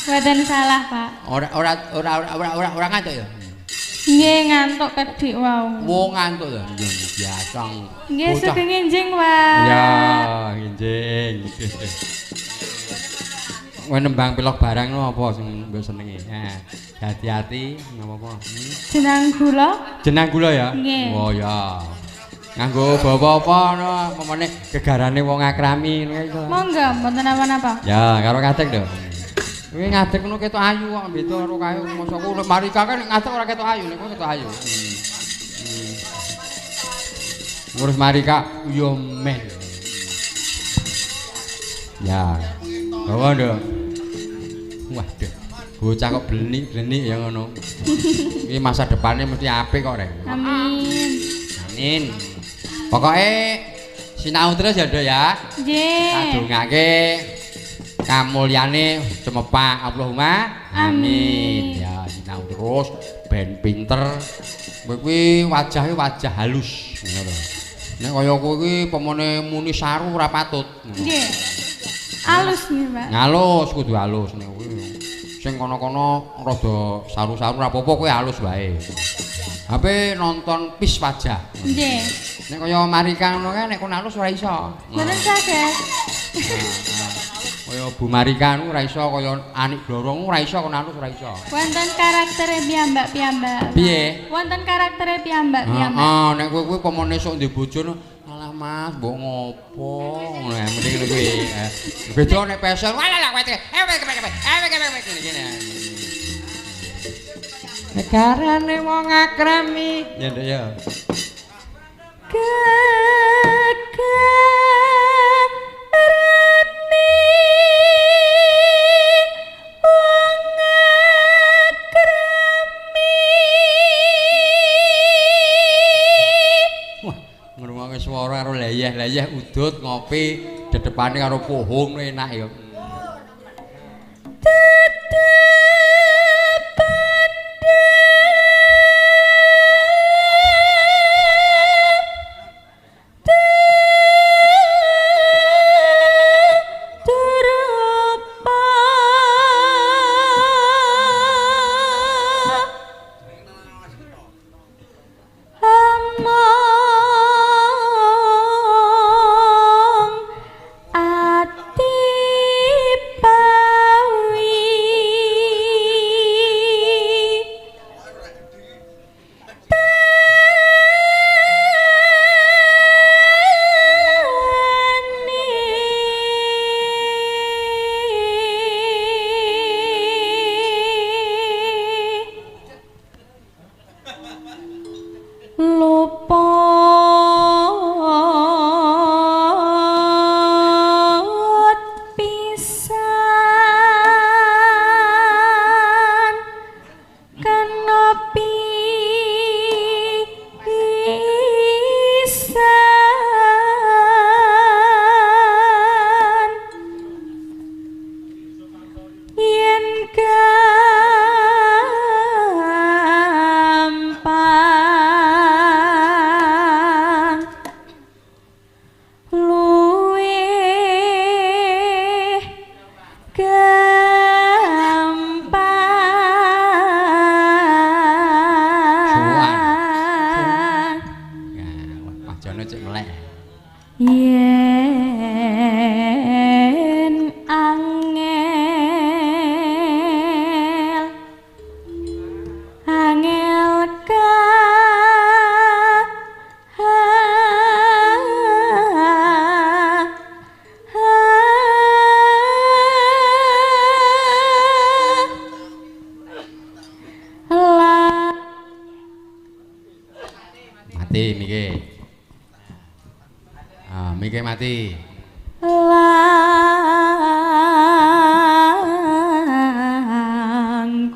Mboten salah, Pak. Ora ora ora ora ora ora, ora ngantuk ya? Nggih, ngantuk kedik wau. Wong ngantuk ya? Nggih, biasa. Nggih, sugeng enjing, Pak. Ya, enjing. Kowe nembang pilok barang lho apa sing mbok senengi? Hati-hati napa-apa. Jenang gula. Jenang gula ya? Nggih. Oh ya. Nganggo bawa apa ngono, pemene gegarane wong akrami ngono iso. Monggo, mboten napa-napa. Ya, karo ngadeg lho. Kuwi ngadeg ngono ketok ayu kok beda karo kae mosokku Marika kan ngadeg ora ketok ayu, nek kowe ketok ayu. Ngurus Marika yo men. Ya. Bawa nduk. Waduh, bocah kok blenik-blenik ya ngono. Iki masa depannya mesti apik kok, Rek. Amin. Amin. Pokoke sinau terus ya, Nduk ya. Nggih. Kadungake kamulyane cemepak Allahumma amin. Ya, sinau terus ben pinter. Kowe kuwi wajahe wajah halus ngono lho. Nek kaya kowe kuwi pemone muni saru ora patut. Nggih. Halus nggih, Pak. Halus, kudu halus nek kuwi. Sing kono-kono rada saru-saru ora apa-apa kowe halus wae. Ape nonton pis wajah. Nggih. Nek kaya Marika ngono kae nek kon halus ora iso. Mboten saged. Kaya Bu Marika ngono ora iso, kaya Anik Blorong ora iso kon halus ora iso. Wonten karaktere piyambak-piyambak. Piye? Wonten karaktere piyambak-piyambak. Heeh, nek kowe kuwi pemone sok ndek bojo alah Mas, mbok ngopo ngono ya mending ngono kuwi. Beda nek pesel, walah lah kowe ngene. Negarane wong akrami. Ya nduk ya. Gegarane wong akrami. Wah, ngrungokke swara karo leyeh-leyeh udut ngopi dedepane karo pohong enak ya. Yen angel angel ka ha ha la mati mike. Ah, mike mati.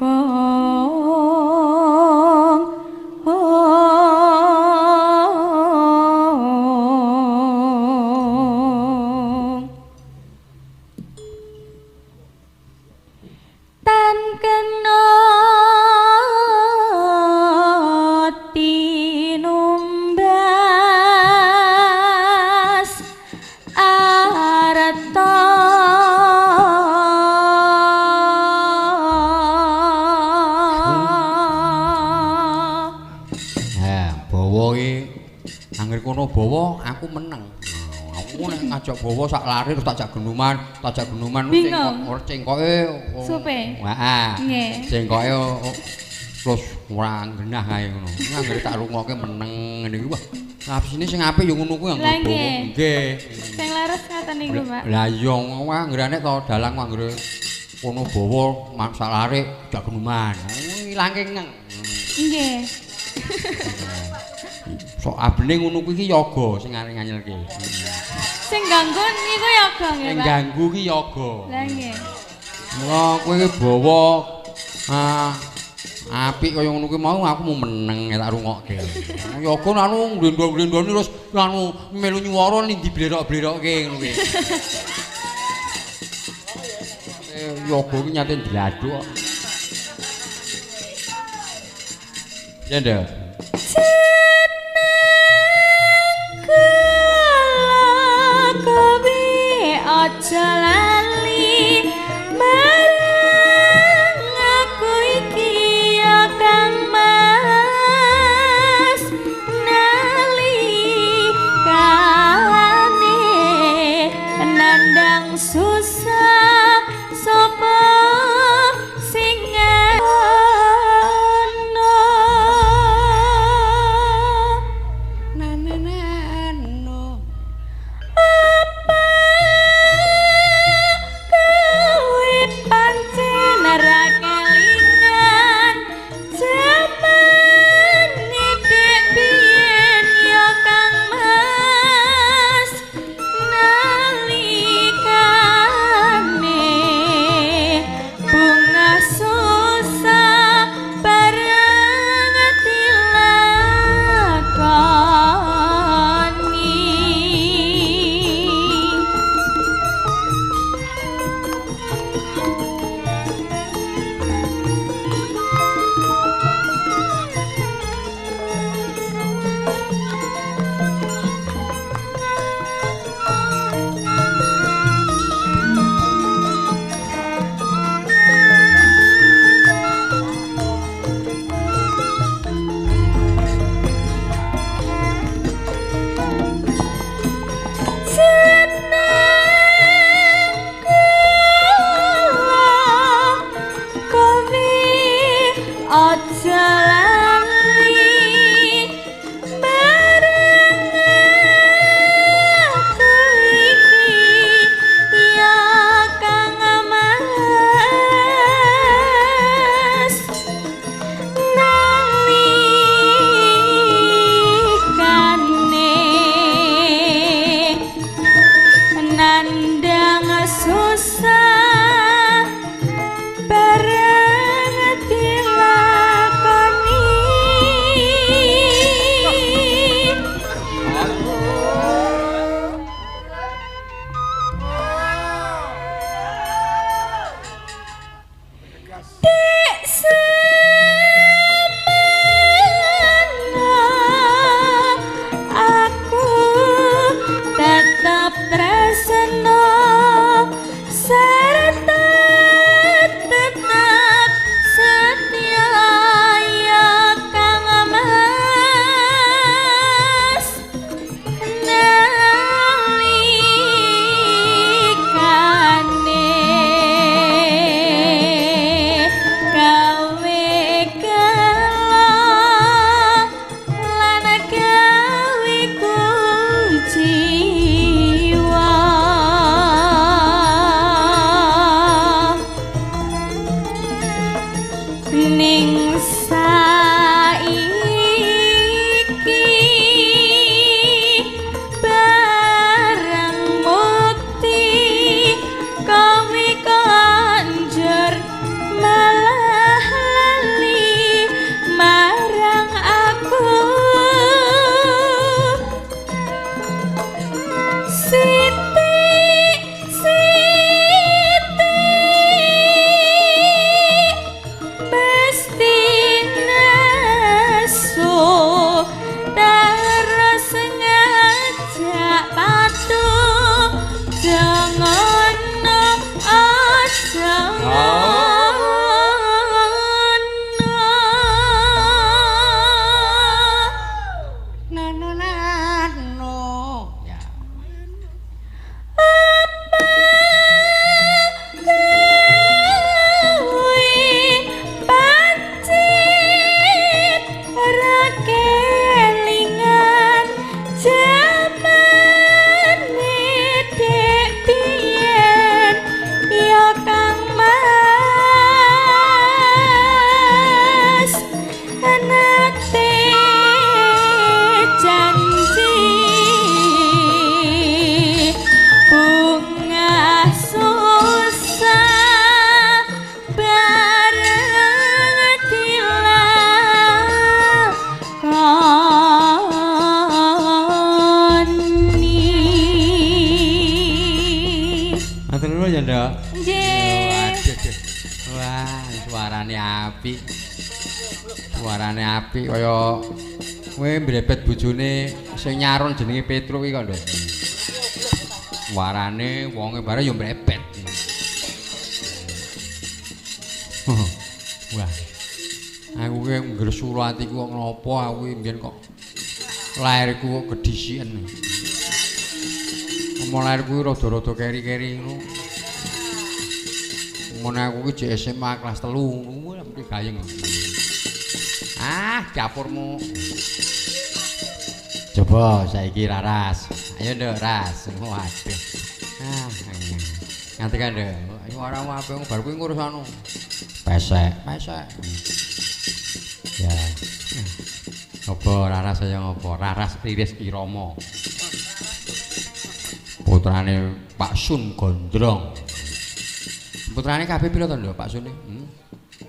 Langkung tan kena tinumbas bawa aku meneng. Aku nek ngajak bawa sak lari terus tak jak genuman, cengkok cengkoke supe. Heeh. Nggih. Cengkoke terus ora genah kae ngono. Anggere tak rungokke meneng ngene iki wah. Ngapsine sing apik ya ngono kuwi anggo bawa. Nggih. Sing leres ngaten niku, Pak. Lah iya wah anggere nek to dalang anggere kono bawa sak lari jak genuman. Ilangke ngeng. Nggih. Sok abene ngono kuwi iki yoga sing arep nganyelke. Sing ganggu niku yoga nggih, Pak. Sing ganggu ki yoga. Lah nggih. Mula kowe iki bawa apik kaya ngono kuwi mau aku mau meneng tak rungokke. Yoga anu glendho-glendhone terus anu melu nyuwara ning diblerok-blerokke ngono kuwi. Yoga ki nyate ndladuk kok. Ya nduk. Aja lali marang aku iki ya Kang Mas nalikane nandang susah sapa sing ana nanenano apa Wah, suarane apik. Suarane apik kaya kowe mbrebet bojone sing nyaron jenenge Petruk iki kok, Nduk. Suarane wonge bare ya mbrebet. Wah. Aku ki ngresula atiku kok ngopo aku mbiyen kok lairku kok kedhisiken. Omo lairku rada-rada keri-keri ngono. Mun aku ki jek SMA kelas 3 ngono mesti gayeng. Ah, dapurmu. Coba saiki Raras. Ayo Nduk, Ras. Waduh. Ah, nganti kan, Nduk. Ayo ora apik bar kuwi ngurus anu. Pesek, pesek. Ya. Apa Raras saya ngopo? Raras Riris Irama. Putrane Pak Sun Gondrong. Putrane kabeh pira to, Nduk, Pak Sune?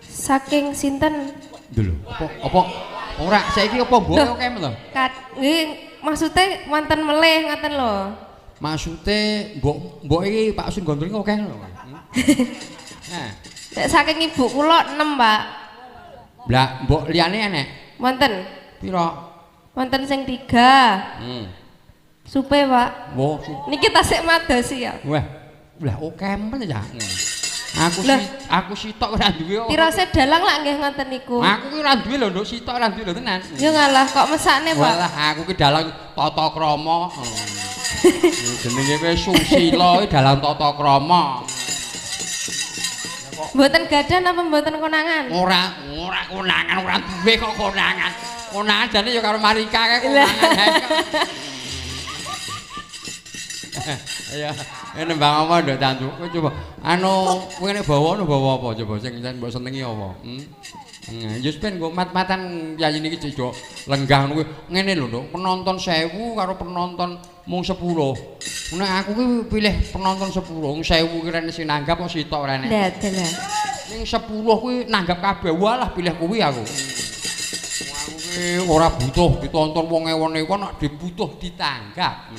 Saking sinten? Lho, apa ora saiki apa mboke akeh men to? Nggih, maksude wonten melih ngoten lho. Maksude mbok iki Pak Sun Gondrong akeh lho. Nah. Nek saking ibu kula 6, Pak. Lah, mbok liyane enek? Wonten. Pira? Wonten sing 3. Supe, Pak. Wah, niki tasik madosi ya. Wah. Lah akeh men ya. Aku sitok ora duwe kok. Tirose dalang lak nggih ngoten niku. Aku ki ora duwe lho, Nduk, sitok ora duwe lho tenan. Ya ngalah kok mesakne, Pak. Walah, aku ki dalang tata krama. Jenenge kowe Susila iki dalang tata krama. Mboten gadah napa mboten konangan? Ora, ora konangan, ora duwe kok konangan. Konangan jane ya karo Marika kae konangan. Ayo, nembang apa Nduk Tantu? Kowe coba anu kowe nek bawa anu bawa apa coba sing mbok senengi apa? Ya ben nggo mat-matan piyayi niki cek lenggah ngono kuwi. Ngene lho, Nduk, penonton 1000 karo penonton mung 10. Nek aku ki pilih penonton 10, wong 1000 ki rene sing nanggap kok sitok ora enek. Dalah. Ning 10 kuwi nanggap kabeh. Walah pilih kuwi aku. Aku ki ora butuh ditonton wong ewon-ewon nek dibutuh ditanggap.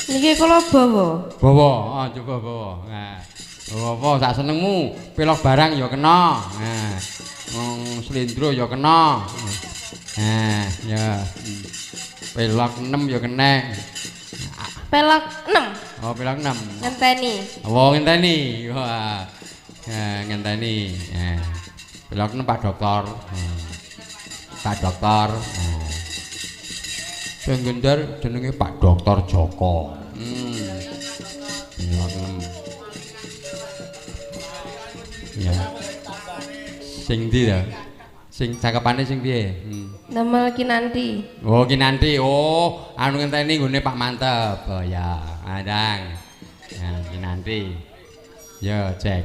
Niki kula bawa. Bawa, ah coba bawa. Nah, bawa apa sak senengmu? Pelok barang ya kena. Nah, wong slendro ya kena. Nah, ya. Pelok 6 ya kena. Pelok 6. Oh, pelok 6. Ngenteni. Oh, ngenteni. Wah. Nah, ngenteni. Nah. Pelok 6 Pak Dokter. Pak Dokter. Sing gendar jenenge Pak Dokter Joko. Ya. Sing ndi ta? Sing cakepane sing piye? Damel Kinanti. Oh, Kinanti. Oh, anu ngenteni nggone Pak Mantep. Oh ya, andang. Ya, Kinanti. Yo, cek.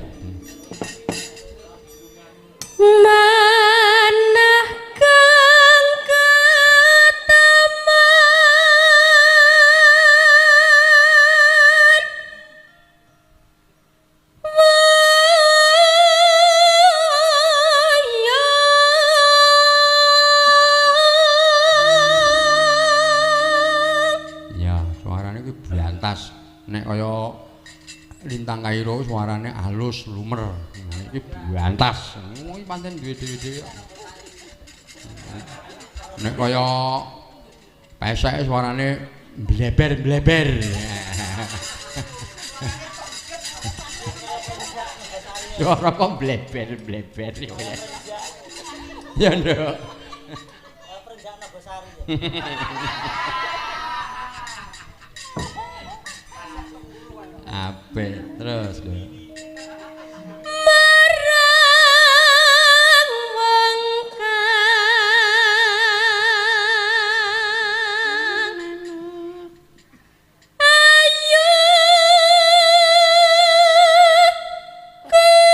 Manah kang keteman Ya, suarane kuwi brantas. Nek kaya Lintang Kairo suarane halus lumer. Nah, iki brantas. Wong iki pancen duwe dhewe-dhewe. Nek kaya peseke suarane bleber-bleber. Suara kok bleber-bleber ya. Ya, Nduk. Perenjak Nogosari. Apik terus lho. Marang wong kang ayu kuning.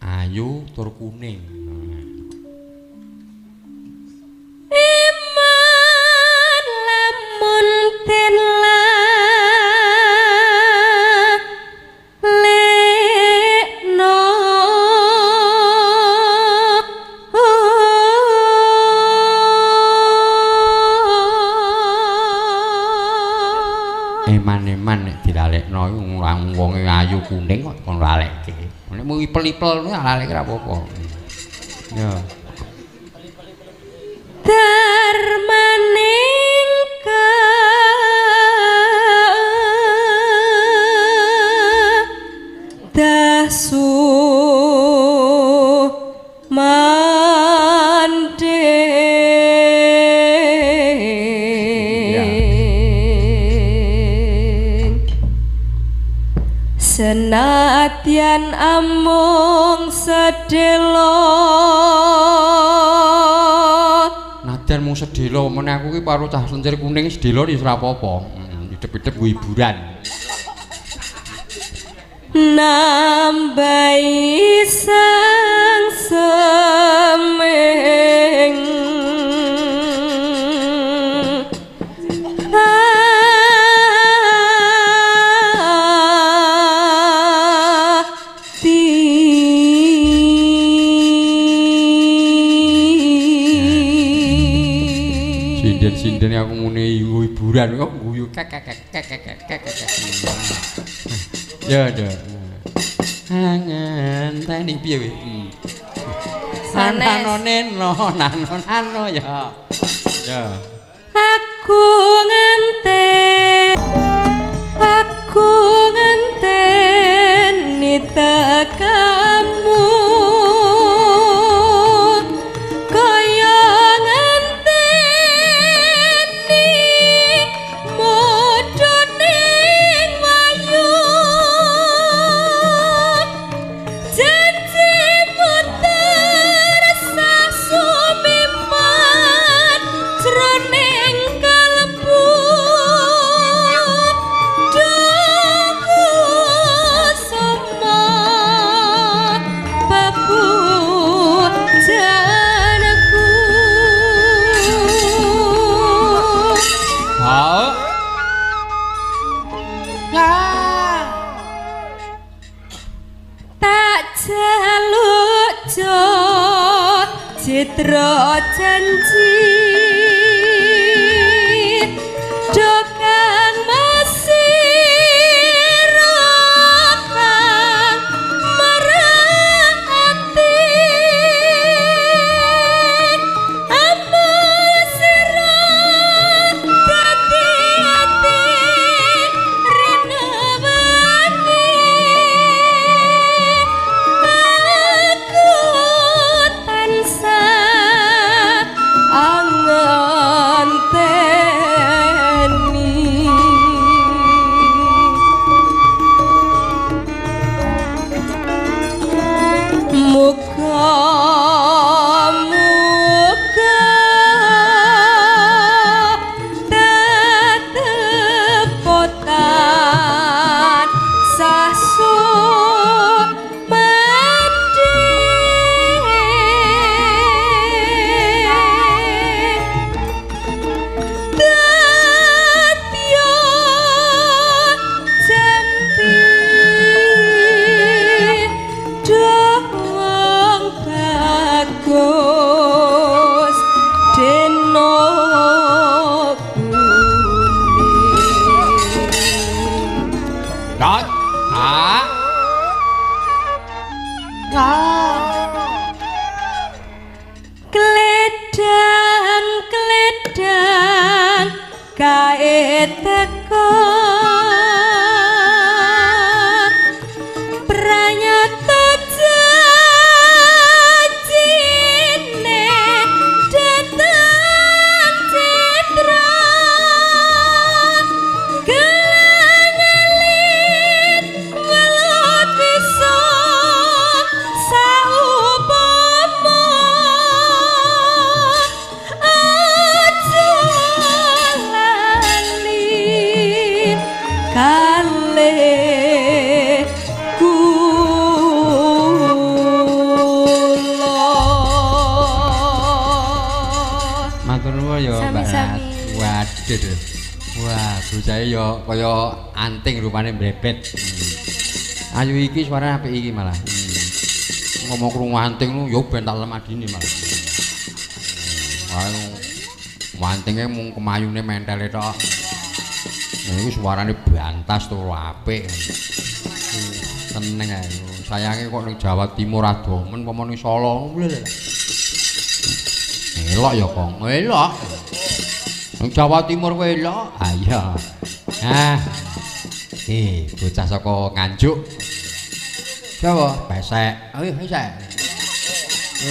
Ayu tur kuning. Eman-eman nek dilalekno iku wonge ayu kuning kok kon lalekke. Nek mung ipel-ipel lalekke ora apa-apa. Ya. Darmaning dasu senadyan amung sedelo. Nadyan mung sedelo, meneh aku ki karo cah lencir kuning sedelo wis ora apa-apa. Idep-idep nggo hiburan. Nambahi sang semeng Sinden-sindene aku muni hiburan kok guyu kek kek kek kek kek kek. Ya ya. Ngenteni piye kowe? Sanes. Nano neno nano nano ya. Ya. Aku ngenten, aku ngenteni tekamu. Citra janji dokang masih rokang merhati amu sirah dadi ati rinawani aku tansah angenteni. Muga muga tetepotan sasu Kledang kledang kae teko pranyata janjine dateng citra gelangalit welut bisa saupama aja lali kalih kula. Matur nuwun ya Mbak Rat. Sami-sami. Waduh. Wah, bocahe ya kaya anting rupane mbrebet. Ayu iki suarane apik iki malah. Ngomong krungu anting lu ya ben tak lemadine malah. Wah, antinge mung kemayune mentele tok. Nah, iku suarane bantas to apik. Seneng ae. Sayange kok ning Jawa Timur adomen apa ning Solo ngono lho. Elok ya, Kong. Elok. Ning Jawa Timur kowe elok. Ah iya. Ah. Bocah saka Nganjuk. Sapa? Pesek. Ayo pesek.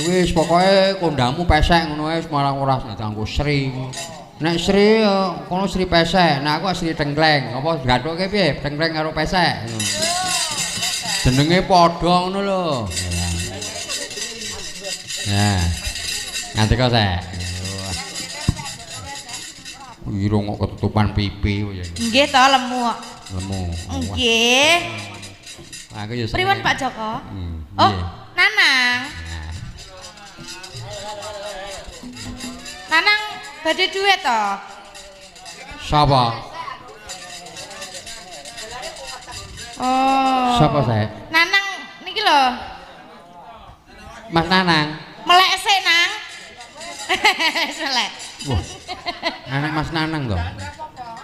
Wis pokoke kondamu pesek ngono ae malah ora nganggo Sri. Nek Sri kono Sri pesek, nek aku Sri Tengkleng. Apa gathuke piye? Tengkleng karo pesek. Jenenge padha ngono lho. Nah. Nganti kok sek. Irung kok ketutupan pipi ya. Nggih to lemu kok. Lemu. Nggih. Aku ya seneng. Pripun Pak Joko? Oh, Nanang. Nanang badhe duit to? Sapa? Oh. Sapa saya? Nanang niki lho. Mas Nanang. Melek sik, Nang. Melek. Wah. Anak Mas Nanang to.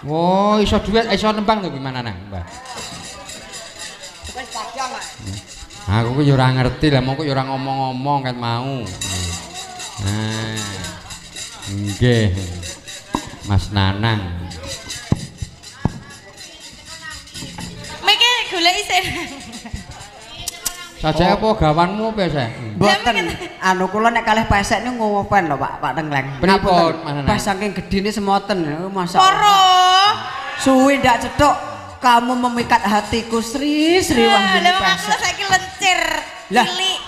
Oh, iso duit, iso nembang to kuwi Mas Nanang, Mbah. Wis padha, Mas. Aku ku ya ora ngerti lah, mongko ya ora ngomong-ngomong ket mau. Nah. Nggih. Mas Nanang. Miki goleki sik. Sajake apa gawanmu apa sek? Mboten. Anu kula nek kalih pesek niku ngopen lho Pak, Pak Tengkleng. Pripun? Pas saking gedine semoten masa. Poro. Suwi ndak cethuk kamu memikat hatiku Sri Sri Wahyuni Lah wong aku pesek. saiki lencir. Lah. Cilik.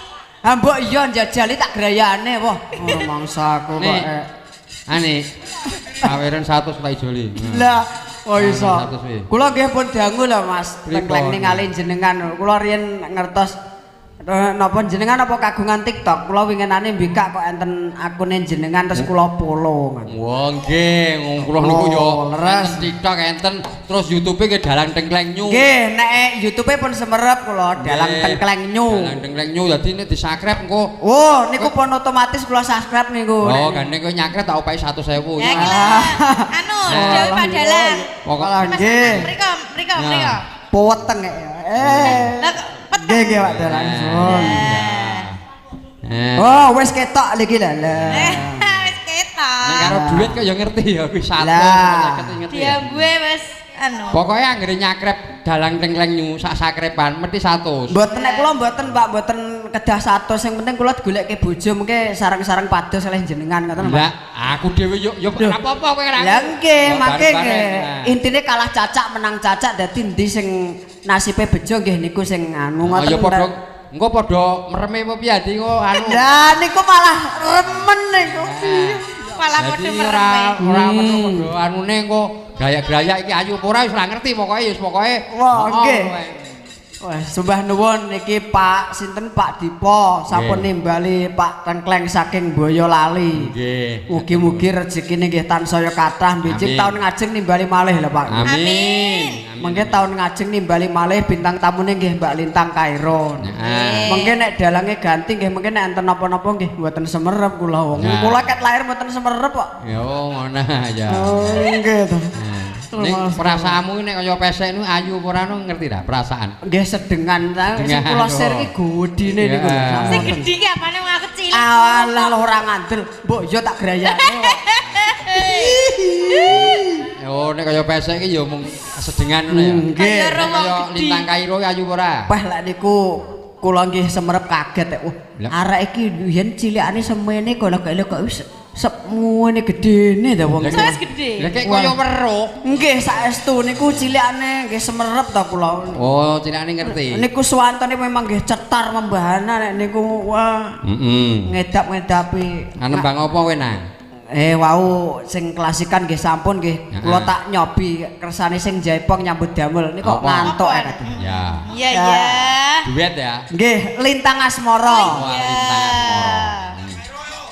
Ha mbok iya njajali tak grayane wah. Oh mangsa aku kok. Nih. Ani. Sawiren 100 tak ijoli. Lah, oh iso. 100 piye? Kula nggih pun dangu lho Mas, Pripun? Tengkleng ningali jenengan. Kula riyen ngertos napa jenengan apa kagungan TikTok. Kula winginane mbikak kok enten akune jenengan terus kula follow. Wah nggih, wong kula niku yo Oh, leres. enten TikTok enten, terus YouTube-e nggih Dalang Tengkleng Nyu. Nggih, nek YouTube-e pun semerep kula Dalang Nggih. Tengkleng Nyu. Dalang Tengkleng Nyu dadi nek di-subscribe engko. Oh, niku pun otomatis kula subscribe niku. Oh, gandeng kowe nyakrep tak opahi 100.000. Ya iki lho. Anu, dhewe Pak Dalang. Pokok Lah Mas nggih. Nanang, mriko, mriko, Nah. mriko. Poweteng ya. Lah kok peteng. Nggih, nggih Pak Dalang. Suwun. Eh. Oh, wis ketok iki lho. Lah. Wis ketok. Nek karo duit kok ya ngerti ya kuwi 100 Lah. ngerti. ya. Diambe wis anu. Pokoke anggere nyakrep Dalang Tengkleng Nyu sak sakrepan mesti 100. Mboten nek kula mboten Pak, mboten kedah 100, sing penting kula digolekke bojo mengke sareng-sareng pados oleh jenengan ngoten lho, Pak. Lah, aku dhewe yo yo ora apa-apa kowe ora. Lah nggih, Yo, mangke bareng-bareng. nggih. Intine kalah cacak menang cacak dadi endi sing nasibe bejo nggih niku sing anu Oh, ngoten. ya padha engko padha mereme apa piye adi engko anu. Lah niku malah remen niku. Malah padha Dadi ora mereme. ora padha anune engko grayak-grayak iki ayu apa ora wis ora ngerti pokoke wis pokoke. Wah, Oh, nggih. pokoke. Wah, sembah nuwun niki Pak sinten Pak Dipo sampun Nggih. nimbali Pak Tengkleng saking Boyolali. Nggih. Mugi-mugi rezekine nggih tansaya kathah benjing Amin. taun ngajeng nimbali malih lho Pak. Amin. Mengke taun ngajeng nimbali malih bintang tamune nggih Mbak Lintang Kairo. Heeh. Mengke nek dalange ganti nggih mengke nek enten napa-napa nggih mboten semerep kula wong. Nah. Kula ket lahir mboten semerep kok. Ya ngono ya. Oh, nggih to. Ning perasaanmu iki nek kaya pesek niku ayu apa ora nu ngerti ta perasaan. Nggih sedengan ta sing Sedengan, kula share iki gedine niku lho. Ya. Sing samonten. gedhi ki apane wong aku cilik. Alah lho ora ngandel. Mbok yo tak grayakne kok. Oh nek kaya pesek iki ya mung sedengan ngono ya. Nggih. Kaya Nek wong kaya gedhi. Lintang Kairo iki ayu apa ora? Wah lek niku kula nggih semerep kaget ya. Wah, Lah. arek iki yen cilikane semene kok lek kok wis semene gedene ta wong. Lah, Wis gedhe. Lah kek kaya weruh. Nggih saestu niku cilikane nggih semerep ta kula. Oh, cilikane ngerti. Niku suwantane memang nggih cetar membahana nek niku wah Heeh. ngedap-ngedapi. Nembang apa kowe nang? Wau sing klasikan nggih sampun nggih. Kula tak nyobi kersane sing jaipong nyambut damel niku kok Apa? ngantuk ae kados. Ya. Iya iya. Duet ya. Nggih, Lintang Asmara. Wah, Lintang Asmara.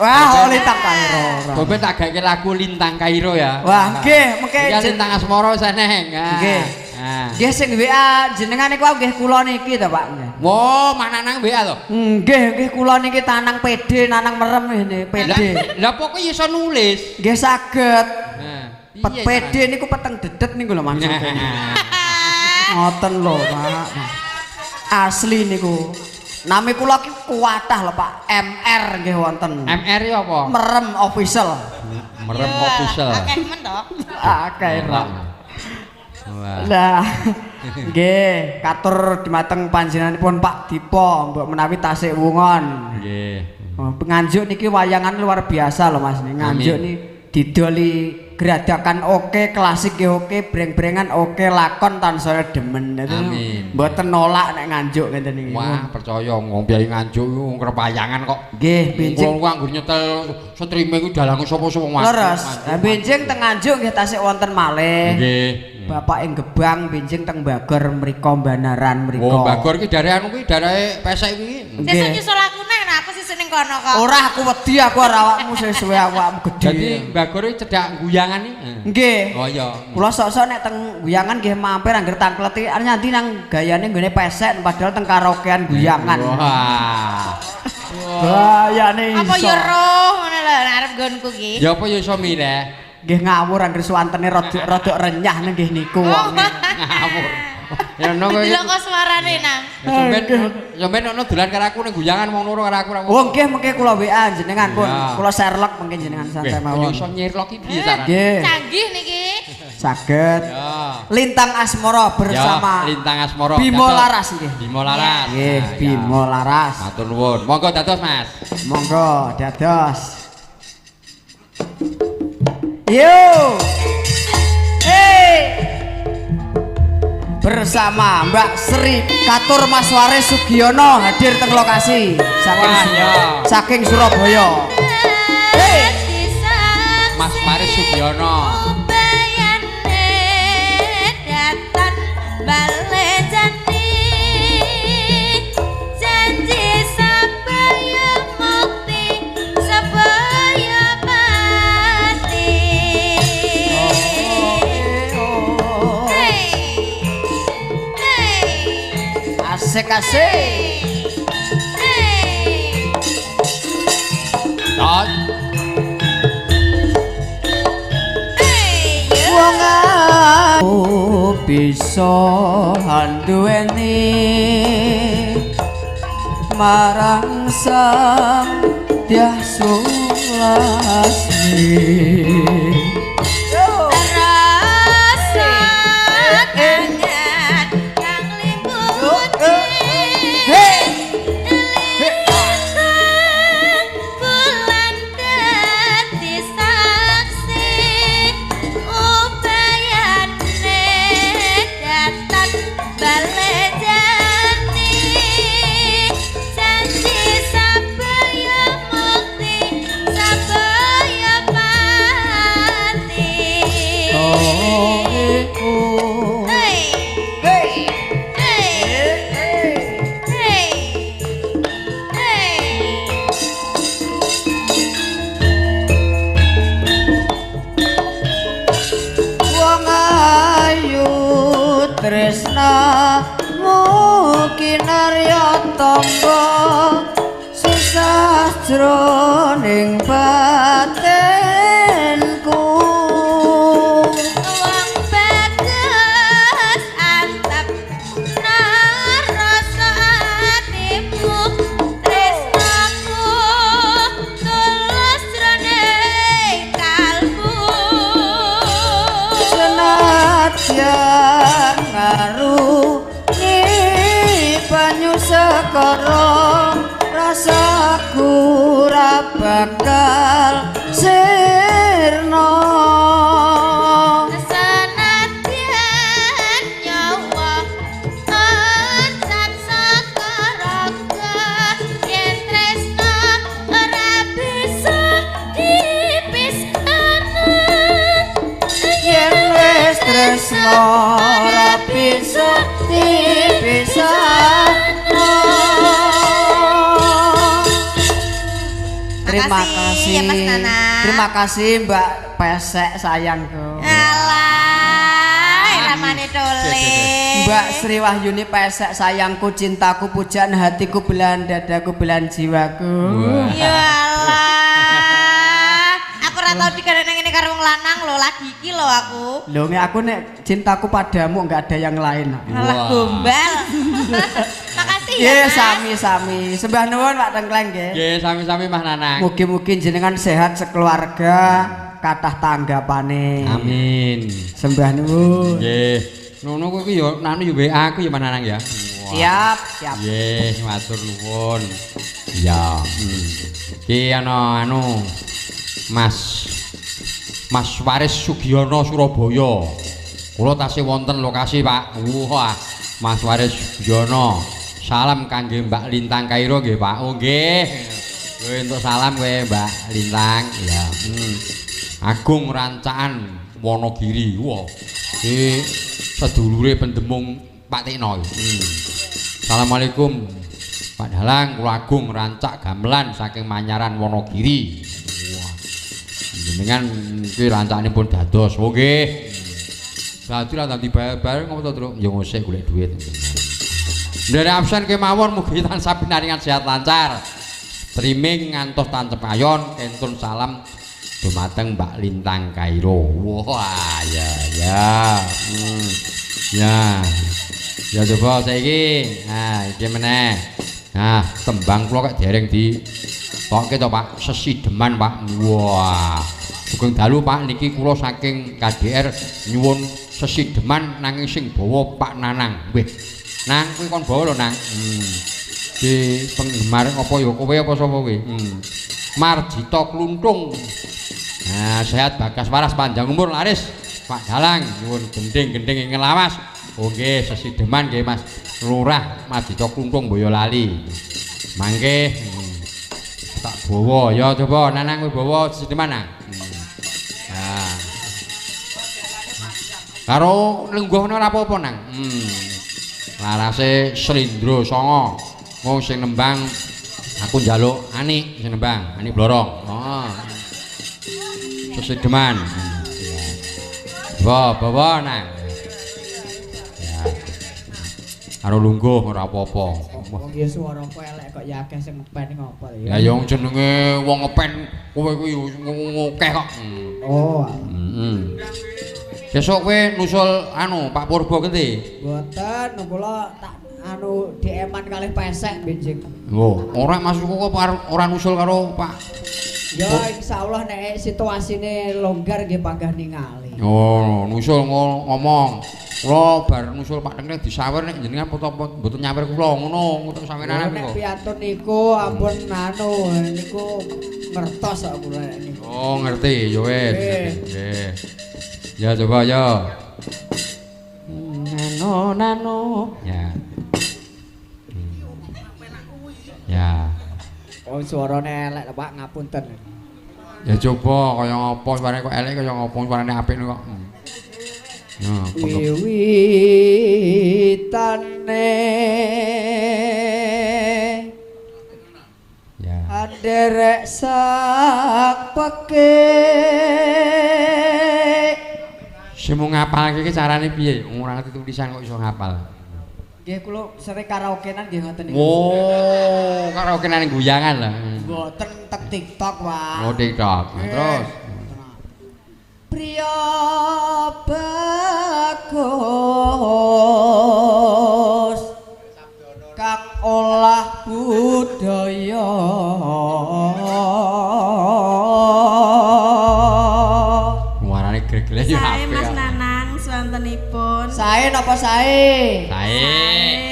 Wah, oh, Lintang Kairo. Kowe tak gawe lagu Lintang Kairo ya. Wah, nggih, mengke Iki Lintang Asmara wis eneng. Nggih. Nah. Nggih sing WA jenengan niku nggih kula niki to, Pak. Nggih. Wo, mananang WA to. Nggih, nggih kula niki tanang PD, nanang merem ngene, PD. Lah pokoke iso nulis. Nggih saged. Nah. PD niku peteng dedet niku lho maksudnya. Ngoten lho, Pak. Asli niku. Nami kula ki kuwatah lho, Pak. MR nggih wonten. MR iki apa? Merem official. Merem official. Akeh men to. Akeh ra. Lah, nggih, katur dumateng panjenenganipun Pak Dipo, mbok menawi tasik wungon. Nggih. Nganjuk niki wayangan luar biasa lho Mas. Nganjuk niki didoli geradakan oke, klasik oke, breng-brengan oke, lakon tansaya demen. Amin. Mboten nolak nek Nganjuk ngeten iki. Wah, percaya wong biayi Nganjuk iku wong kerepayangan kok. Nggih, benjing wong anggur nyetel streame iku dalange sapa-sapa wong. Leres. Benjing teng Nganjuk nggih tasik wonten malih. Nggih. Bapak ing Gebang benjing teng Bagor mriko Banaran mriko. Oh, Bagor iki daerah anu kuwi daerahe Pesek kuwi. Sesuk nyusul aku neh, nah aku sesuk ning kono kok. Ora aku wedi aku ora awakmu sesuwe awakmu gedhe. Dadi Bagor iki cedhak guyangan iki. Nggih. Oh iya. Kula sok-sok nek teng guyangan nggih mampir angger tangkleti arep nyanti nang gayane nggone Pesek padahal teng karaokean guyangan. Wah. Gayane iso. Apa ya roh ngono lho nek arep nggonku ki. Ya apa ya iso milih. Nggih ngawur angger suwantene rodok renyah nggih niku wonge. Ngawur. Ya ono kowe. Delok kok suarane nang. Sampeyan ono dolan karo aku ning guyangan wong loro karo aku. Oh nggih mengke kula WA jenengan pun. Kula sherlock mengke jenengan santai mawon. Iso nyerlok iki piye carane? Canggih niki. Saged. Lintang Asmara bersama Lintang Asmara Bimo Laras nggih. Bimo Laras. Nggih, Bimo Laras. Matur nuwun. Monggo dados Mas. Monggo dados. Yo. Hey. Bersama Mbak Sri Katur Mas Waris Sugiono hadir teng lokasi saking Surabaya. Hey. Mas Waris Sugiono. Asik asik. Wong aku bisa anduweni marang sang Dyah Sulasmi. Susah jroning batinku. Wong bagus antep narasa atimu tresnaku tulus jroning kalbu. Senadyan ngaruni banyu sekara rasaku ra bakal sirna. Senadyan nyawa ancap saka raga yen tresna ora bisa dipisahno. Yen wis tresna ora bisa dipisahno. Terima kasih ya Mas Nana. Terima kasih Mbak Pesek sayangku. Alah, ramane tole. Mbak Sri Wahyuni Pesek sayangku, cintaku, pujaan hatiku, belahan dadaku, belahan jiwaku. Ya Allah. Aku ora tau digarek nang ngene karo wong lanang lho, lagi iki lho aku. Lho nek aku nek cintaku padamu enggak ada yang lain. Alah gombal. Makasih ya. Nggih, sami-sami. Sembah nuwun Pak Tengkleng nggih. Nggih, sami-sami Mas Nanang. Mugi-mugi jenengan sehat sekeluarga, kathah tanggapane. Amin. Sembah nuwun. Nggih. Ngono kuwi ya nanu ya WA aku ya Mas Nanang ya. Siap, siap. Nggih, matur nuwun. Ya. Iki ana anu Mas Waris Sugiono Surabaya. Kula tasih wonten lokasi, Pak. Wah, Mas Waris Sugiono. Salam kangge Mbak Lintang Kairo nggih, Pak. Oh nggih. Kowe entuk salam kowe Mbak Lintang. Ya. Agung Rancaan Wonogiri. Wah. Iki sedulure pendemung Pak Tikno. Assalamualaikum Pak Dalang, kula Agung Rancak gamelan saking Manyaran Wonogiri. Wah. Jenengan iki rancakanipun dados. Oh nggih. Dadi lah dadi bayar-bayar ngopo to, Truk? Ya ngosek golek duit. Nderek absen kemawon mugi tansah pinaringan sehat lancar. Streaming ngantos tancep ayon, kentun salam dumateng Mbak Lintang Kairo. Wah, ya ya. Ya. Ya coba saiki. Nah, iki meneh. Nah, tembang kula kok dereng di tokke to, Pak. Sesideman, Pak. Wah. Sugeng dalu, Pak. Niki kula saking KDR nyuwun sesideman nanging sing bawa Pak Nanang. Wih. Nang kuwi kon bawa lho, Nang. Di penggemar apa ya kowe apa sapa kowe? Marjito Kluntung. Nah, sehat bagas waras panjang umur laris. Pak Dalang nyuwun gending-gending ing lawas. Oh nggih, sesideman nggih Mas Lurah Marjito Kluntung Boyolali. Mangke tak bawa ya coba Nanang kowe bawa sesideman nang. Nah. Karo lungguhne ora apa-apa nang. Larase Slindro Songo. Wong sing nembang aku njaluk Ani sing nembang, Ani Blorong. Oh. Sesideman. Bawa, bawa nang. Ya. Karo lungguh ora apa-apa. Wong ya swaraku elek kok ya akeh sing ngepen ngopo ya. Ya yo jenenge wong ngepen kowe kuwi yo akeh kok. Oh. Heeh. Besok kowe nusul anu Pak Purbo genti? Mboten, kula tak anu DM-an kalih pesek benjing. Lho, ora maksudku kok ora nusul karo Pak. Ya insyaallah nek situasine longgar nggih panggah ningali. Oh, nusul ngomong. Kula bar nusul Pak Tengkleng disawer nek jenengan mboten nyawer kula ngono, ngutuk sawerane kok. Nek piantun niku ampun anu niku ngertos kok kula niku. Oh, ngerti ya wis. Nggih. Ya coba ya. Nano nano. Ya. Ya. Oh suarane elek lho Pak, ngapunten. Ya coba kaya ngopo suarane kok elek kaya ngopo suarane apik kok. Nah, wiwitane. Ya. Anderek sak peke. Sing mau ngapalke iki carane piye? Ora ngerti tulisan kok iso ngapal. Nggih kula sering karaokenan nggih ngoten niku. Oh, karaokenan guyangan lah. Mboten tek TikTok, Pak. Oh, TikTok. Nah, terus Priya bagus kang olah budaya. Warane gregele ya Sae apik. Mas Nanang swantenipun. Sae napa sae? Sae.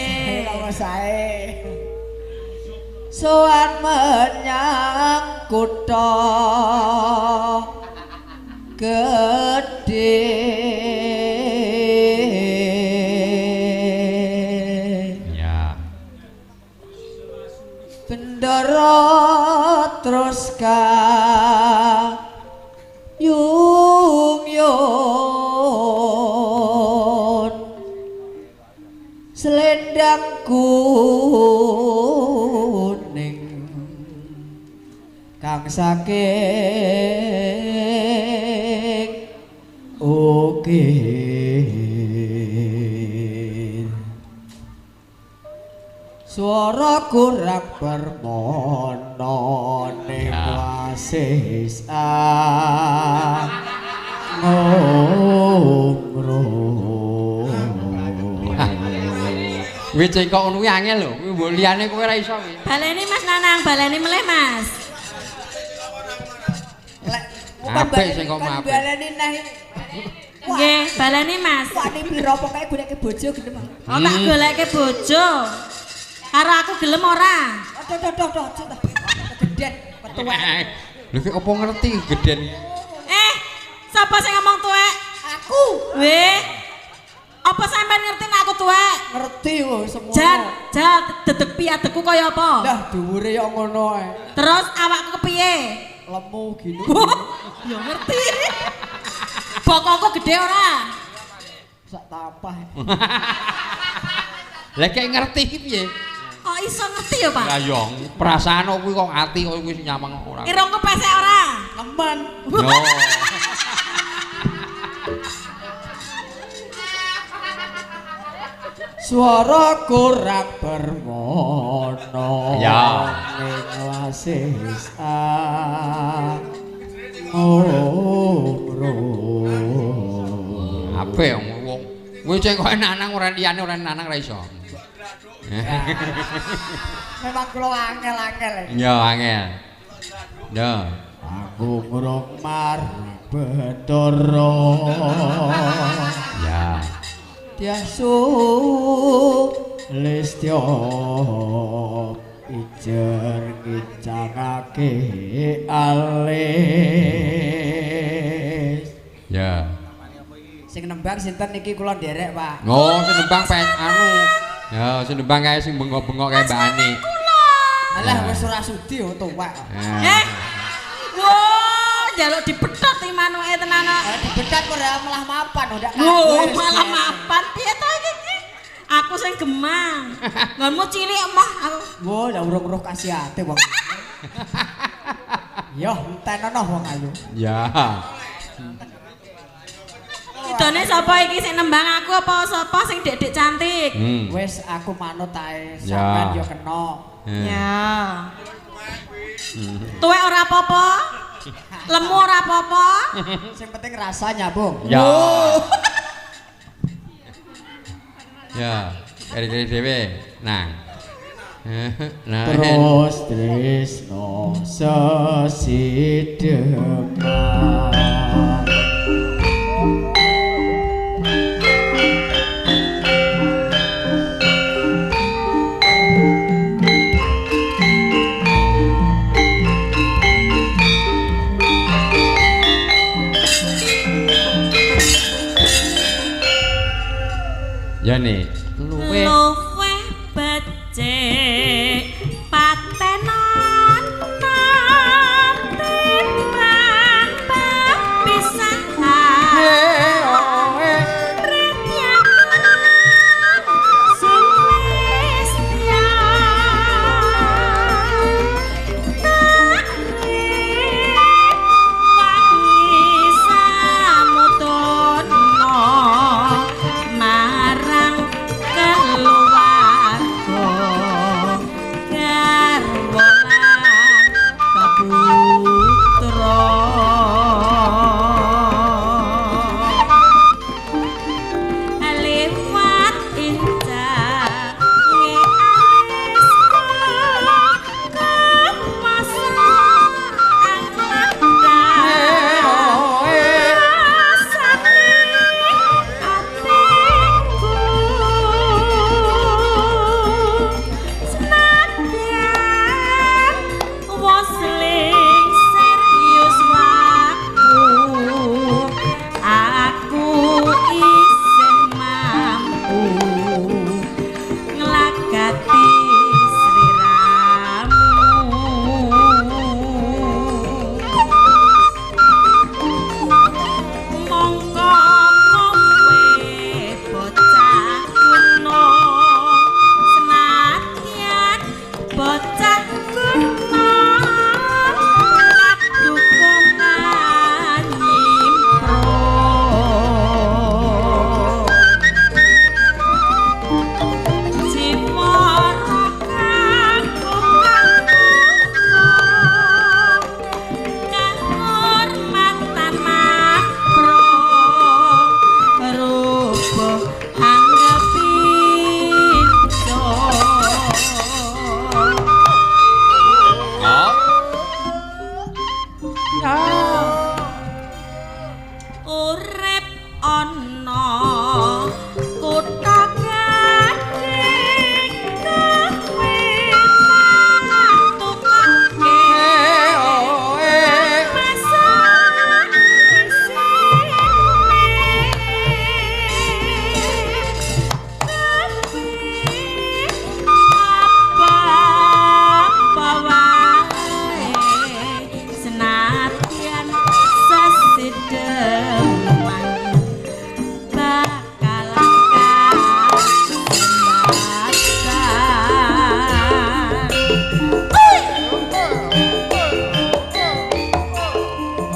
Sae napa sae? Sowan menyang kutha gedhe. Ya. Bendara terus ka yung yun selendang kuning kang saking ukir suara kurang permono ning wasis Ngomro. Kuwi cengkok ngono kuwi angel lho. Kuwi mbok liyane kowe ora iso kuwi. Baleni Mas Nanang, baleni melih Mas. Lek Apik sing kok apik. Baleni neh. Nggih, baleni Mas. Wani pira pokoke goleke bojo gelem. Oh, tak goleke bojo. Karo aku gelem ora? Aduh aduh aduh aduh. Gedhen ketuwek. Lho ki apa ngerti gedhen? Eh, sapa sing ngomong tuwek? Aku. Weh. Apa sampean ngerti nek aku tuwek? Ngerti wo semua. Jan, jan dedeg piadegku kaya apa? Lah dhuwure ya ngono ae. Terus awakku kepiye? Lemu gini. Ya ngerti. Bokongku gede ora? Sak tapah. Lah kek ngerti iki piye? Kok iso ngerti ya, Pak? Lah yo perasaan kuwi kok ati kok kuwi nyamang ora. Irungku pesek ora? Nemen. Yo. Suara kurang bermono. Ya. Ning wasis ngomro. Apik wong. Kuwi cengkoke Nanang ora liyane ora Nanang ora iso. Memang kula angel-angel. Ya angel. Ya. Aku ngrung mar Bathara. Ya. Tiasu listya ijer ngicangake alis. Ya. Sing nembang sinten niki kula nderek, Pak. Oh, sing nembang pen anu. Ya, sing nembang kae sing bengok-bengok kae Mbak Ani. Alah wis ora sudi yo tuwek. Eh. Wo, njaluk dipethot iki manuke tenan kok. Dipethot ora malah mapan ndak. Wo, malah mapan piye to iki? Aku sing gemang. Nggonmu cilik emoh aku. Wo, ndak urung-urung kasihate wong. Yo, entenono wong ayu. Ya. Sidone sapa iki sing nembang aku apa sapa sing dek-dek cantik? Wis aku manut ae, sampean yo kena. Ya. Tuwek ora apa-apa. Lemu ora apa-apa. Sing penting rasanya, Bung. Ya. Ya, keri-keri dhewe. Nah. Nah. Terus tresno sesideman. Ya nih, luweh luweh becik patenan timbang pepisahan sing wis wangi samutono marang keluarga. Urip ana kutha gading kowe tukake masak isine apa wae senadyan sesideman bakal kasembatan.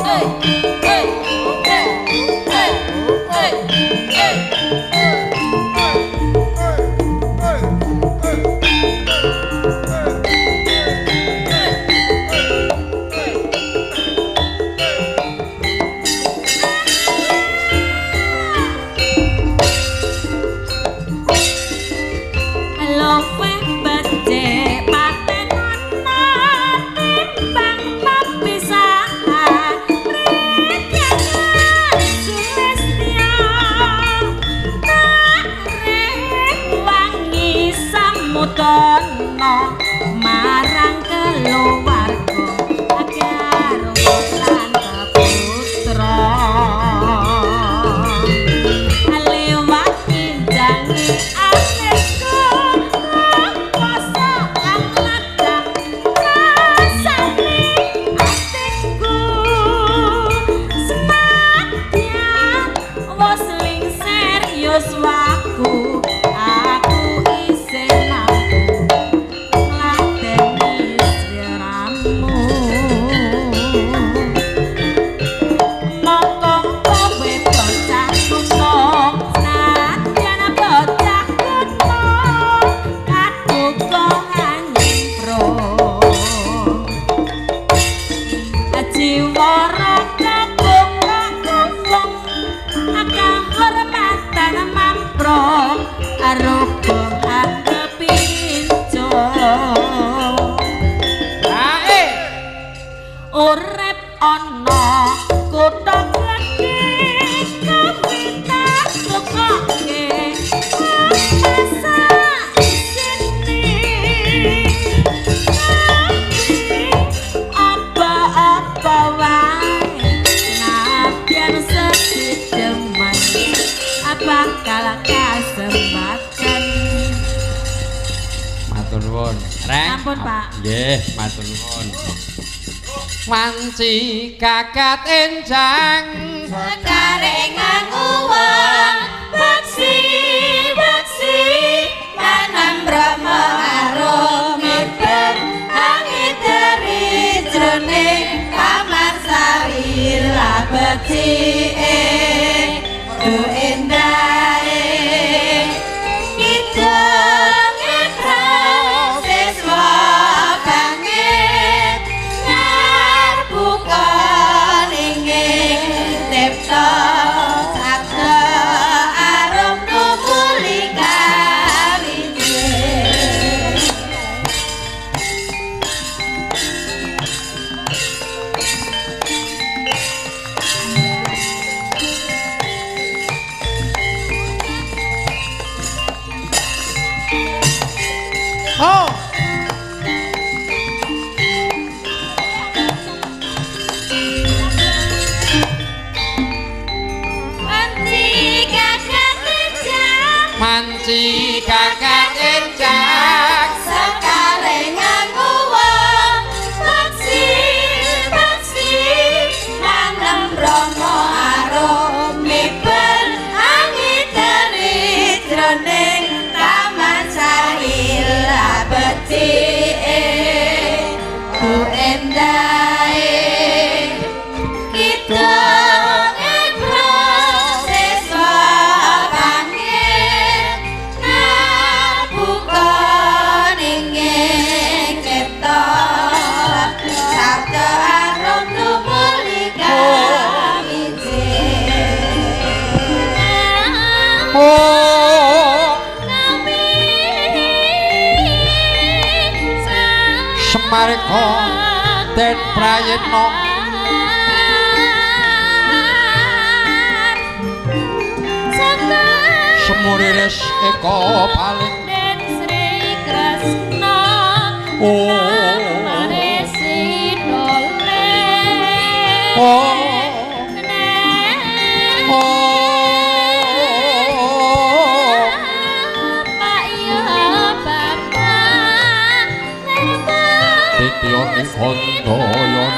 Hey, hey, hey, hey, hey, hey. Luwih becik patenana timbang pepisahan. Mrigana sulistya tak rewangi samudana marang keluarga garwa lan putra. Lewat kinjange atiku rasa ang ladang rasane atiku senadyan wis lingsir yuswaku aku isih mampu ngladeni sliramu. Mongko kowe bocah kuno, senadyan bocah kuno, kaduka hanyipro. Jiwa raga buka wong, kahormatan mampro, arupa angkepinco. Ae. Urip ana kutha gedhe kawitan tukoke masak isine tapi apa-apa wae nadyan sesideman bakal kasembatan. Matur nuwun. Reng. Sampun, Pak. Nggih, matur nuwun. Wanci kakat enjang Sekarengan uwang beksi beksi tanam brahma arum miber angin dari jroning taman sari la becike du endahe kidung siswa bangit ngarbuka linging tipta sabda arum tumuli kawije. Oh. Wanci kakak kejam Manci kakat enjang sekarengan uwang beksi beksi nanem bromo arum miber angin dari jroning taman sari la becike ku endahe kidung siswa bangit ngabuka ninging cipta sabda arum tumuli kawije. Oh. Semareka Den Prayitna. Muriris eka paling Den Sri Kresna Oh. Maresi dole Oh. Oh. Pak ya bapak Titiyon ing kondoyon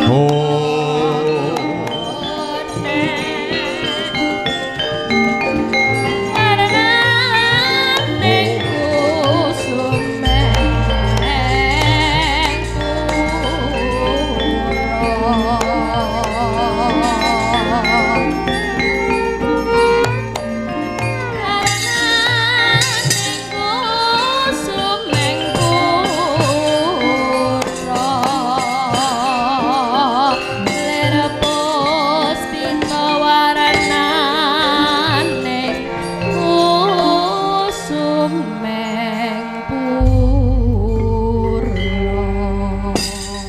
Oh.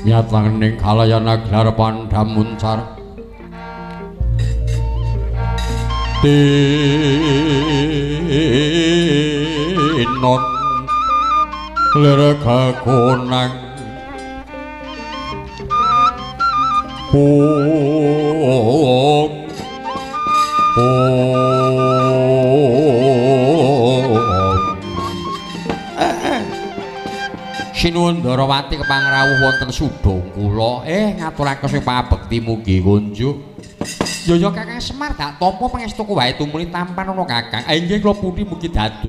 Nyatangning kalayana gelar pandamuncar tinon lir kakonang pung pung. Sinuwun Ndarawati kepangrawuh wonten Sudong kula. Ngaturaken sing pangabekti mugi kunjuk. Yo yo Kakang Semar dak tampa pangestuku wae tumuli tampan ana Kakang. Inggih kula pundi mugi dados.